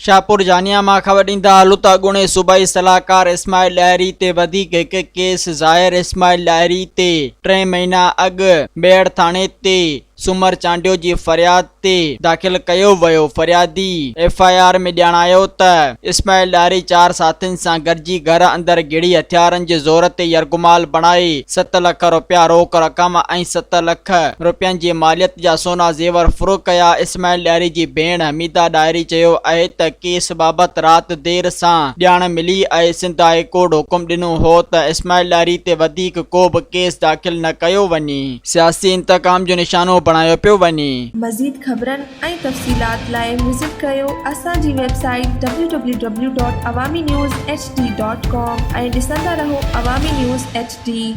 شاهپور جانيا مان خبر ڏيندا هلون ته اڳوڻي صوبائي صلاحڪار اسماعيل ڏاهري تي وڌيڪ هڪ ڪيس ظاهر، اسماعيل ڏاهري تي ٽي مهينا اڳ ميهڙ ٿاڻي تي سومر چانڊيو جي فرياد تي داخل ڪيو ويو، فريادي ايف I R ۾ ڄاڻايو ته اسماعيل ڏاهري چار ساٿين سان گڏجي گهر اندر گهڙي هٿيارن جي زور تي يرغمال بڻائي ست لک رپيا روڪ رقم ۽ ست لک رپين جي ماليت جا سونا زيور ڦر ڪيا، اسماعيل ڏاهري جي ڀيڻ حميده ڏاهري چيو اهي ته ڪيس بابت رات دير سان ڄاڻ ملي اهي، سنڌ هاء ڪورٽ حڪم ڏنو هو ته اسماعيل ڏاهري تي وڌيڪ ڪو به ڪيس داخل نه ڪيو وڃي. سياسي انتقام جو نشانو بڻايو پيو وڃي. مزيد خبرن ۽ تفصيلات لاء وزٽ ڪريو اسان جي website W W W dot Awami news H D dot com ۽ ڏسندا رهو عوامي نيوز ايڇ ڊي.